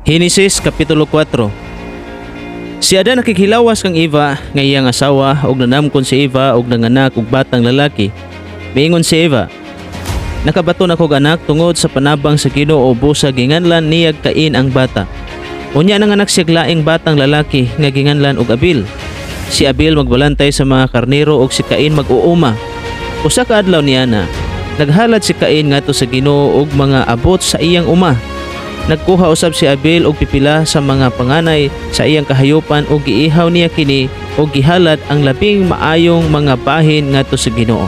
Henesis Kapitulo 4. Si Adan nakighilawas kang Eva nga iyang asawa ug nanamkon si Eva og nanganak og batang lalaki. Miingon si Eva, "Nakabaton ako og anak tungod sa panabang sa Ginoo." Busa ginganlan niyag Cain ang bata. Unya nanganak siya laing batang lalaki nga ginganlan og Abil. Si Abil magbalantay sa mga karnero ug si Cain mag-uuma. Usa ka adlaw niana, naghalad si Cain ngadto sa Ginoo og mga abot sa iyang uma. Nagkuha usab si Abel og pipila sa mga panganay sa iyang kahayupan ug giihaw niya kini ug gihalad ang labing maayong mga bahin ngadto sa Ginoo.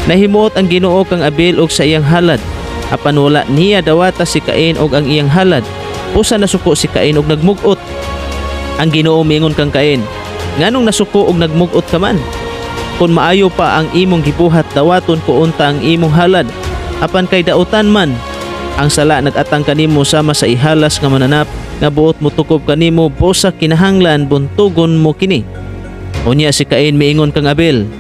Nahimuot ang Ginoo kang Abel og sa iyang halad. Apan wala niya dawata si Cain og ang iyang halad. Usa nasuko si Cain og nagmug-ot. Ang Ginoo miingon kang Cain, "Nganong nasuko og nagmug-ot ka man? Kung maayo pa ang imong gibuhat, dawaton ko unta ang imong halad. Apan kay dautan man, ang sala nagatang kanimo sama sa ihalas nga mananap nga buot motukob kanimo, busa kinahanglan buntugon mo kini." Unya si Cain miingon kang Abel,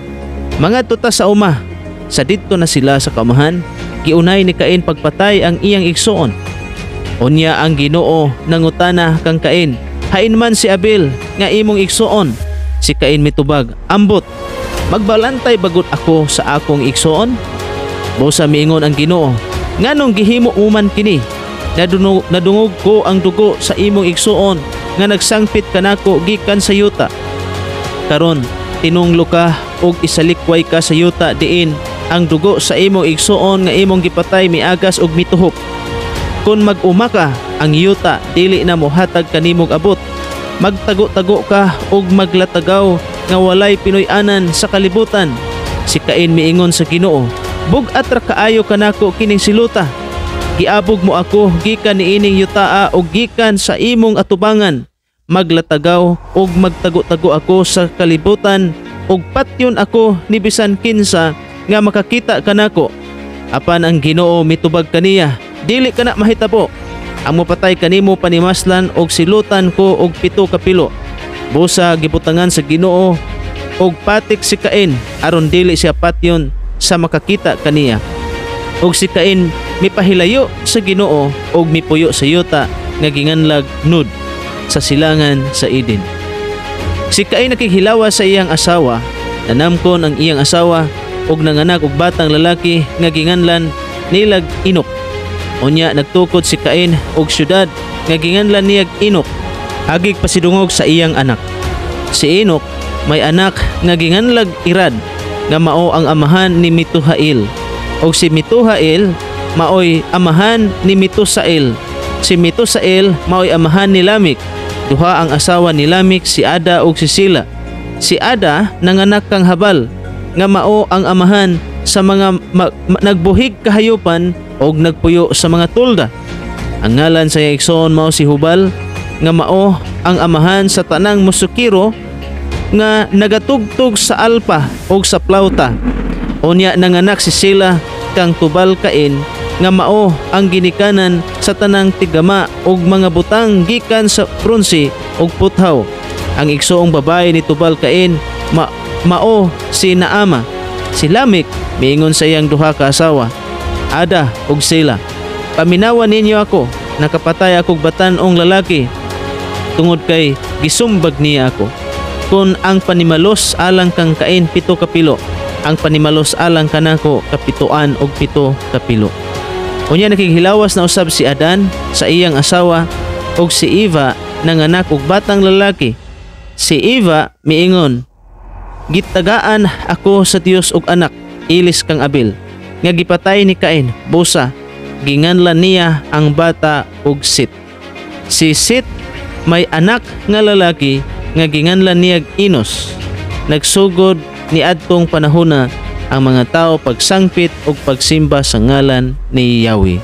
"Mangadto ta sa uma." Sa didto na sila sa kaumahan, giunay ni Cain pagpatay ang iyang igsuon. Unya ang Ginoo nangutana kang Cain, "Hain man si Abel nga imong igsuon?" Si Cain mitubag, "Ambot, magbalantay ba gud ako sa akong igsuon?" Busa miingon ang Ginoo, "Nganong gihimo mo man kini? Nadungog ko ang dugo sa imong igsuon nga nagsangpit kanako gikan sa yuta. Karon tinunglo ka ug isalikway ka sa yuta diin ang dugo sa imong igsuon nga imong gipatay miagas ug mituhop. Kung mag-uma ka, ang yuta dili na mohatag kanimog abot. Magtago-tago ka ug maglatagaw nga walay pinuy-anan sa kalibutan." Si Cain miingon sa Ginoo, "Bug-at ra kaayo kanako kining siluta. Giabog mo ako gikan niining yutaa ug gikan sa imong atubangan. Maglatagaw ug magtago-tago ako sa kalibutan ug patyon ako ni bisan kinsa nga makakita kanako." Apan ang Ginoo mitubag kaniya, "Dili kana mahitabo. Ang mopatay kanimo panimaslan og silutan ko og 7 ka pilo." Busa gibutangan sa Ginoo og patik si Cain aron dili siya patyon sa makakita kaniya. Og si Cain mipahilayo sa Ginoo og mipuyo sa yuta nga ginganlag Nud sa silangan sa Eden. Si Cain nakighilawas sa iyang asawa, nanamkon ang iyang asawa og nanganak og batang lalaki nga ginganlan nilag Enoch. Unya nagtukod si Cain og syudad nga ginganlan niyag Enoch, agig pasidungog sa iyang anak. Si Enoch may anak nga ginganlag Irad nga mao ang amahan ni Mituhail. Og si Mituhail maoy amahan ni Mitusael. Si Mitusael maoy amahan ni Lamik. Duha ang asawa ni Lamik, si Ada ug si Sila. Si Ada nanganak kang Habal nga mao ang amahan sa mga nagbuhig kahayupan og nagpuyo sa mga tolda. Ang ngalan sa iyang igsoon mao si Hubal nga mao ang amahan sa tanang musikero nga nagatugtog sa alpa og sa plauta. Unya nanganak si Sila kang Tubal Cain nga mao ang ginikanan sa tanang tigama og mga butang gikan sa bronse ug puthaw. Ang igsoong babae ni Tubal Cain mao si Naama. Si Lamik miingon sa iyang duha ka asawa, Ada ug Sila, "Paminawa ninyo ako, nakapatay akog batan-ong lalaki tungod kay gisumbag niya ako. Kung ang panimalos alang kang Cain 7 ka pilo, ang panimalos alang kanako 77 ka pilo." Unya nakighilawas na usab si Adan sa iyang asawa ug si Eva nanganak og batang lalaki. Si Eva miingon, "Gitagaan ako sa Dios og anak ilis kang Abel nga gipatay ni Cain." Busa ginganlan niya ang bata og Sit. Si Sit may anak nga lalaki nga ginganlan niyag Enos. Nagsugod ni adtong panahona ang mga tao pagsangpit ug pagsimba sa ngalan ni Yahweh.